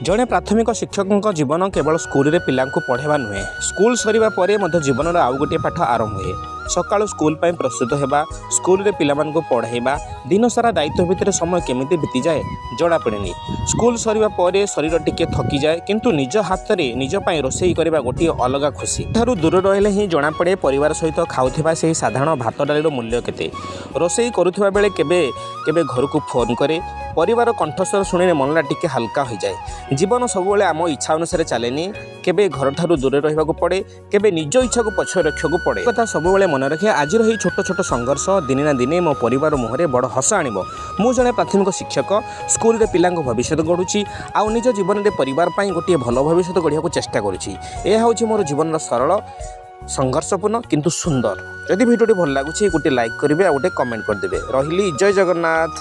ଜଣେ ପ୍ରାଥମିକ ଶିକ୍ଷକଙ୍କ ଜୀବନ କେବଳ ସ୍କୁଲରେ ପିଲାଙ୍କୁ ପଢ଼ାଇବା ନୁହେଁ। ସ୍କୁଲ ସରିବା ପରେ ମଧ୍ୟ ଜୀବନର ଆଉ ଗୋଟିଏ ପାଠ ଆରମ୍ଭ ହୁଏ। ସକାଳୁ ସ୍କୁଲ ପାଇଁ ପ୍ରସ୍ତୁତ ହେବା, ସ୍କୁଲରେ ପିଲାମାନଙ୍କୁ ପଢ଼ାଇବା, ଦିନସାରା ଦାୟିତ୍ୱ ଭିତରେ ସମୟ କେମିତି ବିତିଯାଏ ଜଣାପଡ଼େନି। ସ୍କୁଲ ସରିବା ପରେ ଶରୀର ଟିକେ ଥକିଯାଏ, କିନ୍ତୁ ନିଜ ହାତରେ ନିଜ ପାଇଁ ରୋଷେଇ କରିବା ଗୋଟିଏ ଅଲଗା ଖୁସି। ଠାରୁ ଦୂର ରହିଲେ ହିଁ ଜଣାପଡ଼େ ପରିବାର ସହିତ ଖାଉଥିବା ସେହି ସାଧାରଣ ଭାତ ଡାଲିର ମୂଲ୍ୟ କେତେ। ରୋଷେଇ କରୁଥିବା ବେଳେ କେବେ କେବେ ଘରକୁ ଫୋନ୍ କରେ। ପରିବାର କଣ୍ଠସ୍ୱର ଶୁଣିଲେ ମନଟା ଟିକେ ହାଲକା ହୋଇଯାଏ। ଜୀବନ ସବୁବେଳେ ଆମ ଇଚ୍ଛା ଅନୁସାରେ ଚାଲେନି। କେବେ ଘରଠାରୁ ଦୂରରେ ରହିବାକୁ ପଡ଼େ, କେବେ ନିଜ ଇଚ୍ଛାକୁ ପଛରେ ରଖିବାକୁ ପଡ଼େ। କଥା ସବୁବେଳେ ମନେ ରଖେ, ଆଜିର ଏହି ଛୋଟ ଛୋଟ ସଂଘର୍ଷ ଦିନେ ନା ଦିନେ ମୋ ପରିବାର ମୁହଁରେ ବଡ଼ ହସ ଆଣିବ। ମୁଁ ଜଣେ ପ୍ରାଥମିକ ଶିକ୍ଷକ। ସ୍କୁଲରେ ପିଲାଙ୍କ ଭବିଷ୍ୟତ ଗଢ଼ୁଛି ଆଉ ନିଜ ଜୀବନରେ ପରିବାର ପାଇଁ ଗୋଟିଏ ଭଲ ଭବିଷ୍ୟତ ଗଢ଼ିବାକୁ ଚେଷ୍ଟା କରୁଛି। ଏହା ହେଉଛି ମୋର ଜୀବନର ସରଳ, ସଂଘର୍ଷପୂର୍ଣ୍ଣ କିନ୍ତୁ ସୁନ୍ଦର। ଯଦି ଭିଡ଼ିଓଟି ଭଲ ଲାଗୁଛି, ଗୋଟିଏ ଲାଇକ୍ କରିବେ ଆଉ ଗୋଟେ କମେଣ୍ଟ କରିଦେବେ। ରହିଲି, ଜୟ ଜଗନ୍ନାଥ।